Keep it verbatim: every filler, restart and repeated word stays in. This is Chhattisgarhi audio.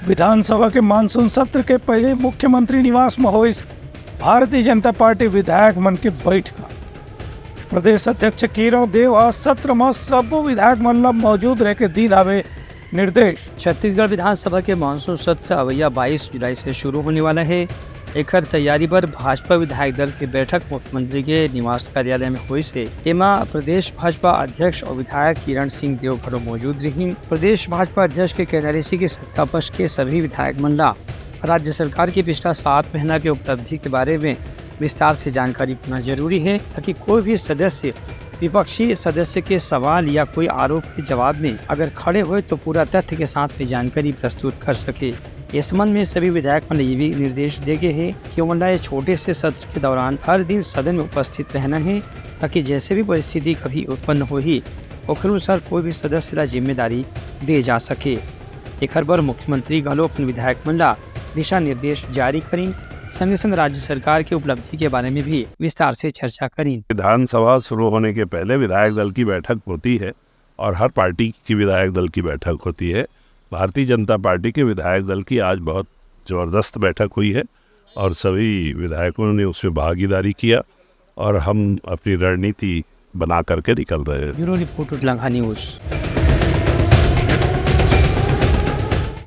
विधानसभा के मानसून सत्र के पहले मुख्यमंत्री निवास म होइस भारतीय जनता पार्टी विधायक मन के बैठका। प्रदेश अध्यक्ष किरण देव ह सत्र म सब्बो विधायक मन ल मौजूद रह के दीन हवे निर्देश। छत्तीसगढ़ विधानसभा के मानसून सत्र अवइया बाईस जुलाई से शुरू होने वाला हे। एखर तैयारी बर भाजपा विधायक दल के बैठक मुख्यमंत्री के निवास कार्यालय में होइस हे। एमा प्रदेश भाजपा अध्यक्ष अउ विधायक किरण सिंह देव घलो मौजूद रहिन। प्रदेश भाजपा अध्यक्ष के कहना रहिस हे कि सत्ता पक्ष के सभी विधायक मन ला राज्य सरकार के पिछला सात महीना के उपलब्धि के बारे में विस्तार से जानकारी होना जरूरी हे, ताकि कोई भी सदस्य विपक्षी सदस्य के सवाल या कोई आरोप के जवाब में अगर खड़े होय तो पूरा तथ्य के साथ में जानकारी प्रस्तुत कर सके। इस संबंध में सभी विधायक मन ल ये भी निर्देश दे गे हे कि ओमन ला ये छोटे से सत्र के दौरान हर दिन सदन में उपस्थित रहना हे, ताकि जैसे भी परिस्थिति कभी उत्पन्न होही, ओखर अनुसार कोई भी सदस्य ला जिम्मेदारी दे जा सके। एखर बर मुख्यमंत्री घलो अपन विधायक मन ला दिशा निर्देश जारी करिन, संगे संग राज्य सरकार के उपलब्धि के बारे में भी विस्तार से चर्चा करिन। विधानसभा शुरू होने के पहले विधायक दल की बैठक होती है और हर पार्टी की विधायक दल की बैठक होती है। भारतीय जनता पार्टी के विधायक दल की आज बहुत जबरदस्त बैठक हुई है और सभी विधायकों ने उसमें भागीदारी किया और हम अपनी रणनीति बना करके निकल रहे हैं। Bureau report, Utlangha news.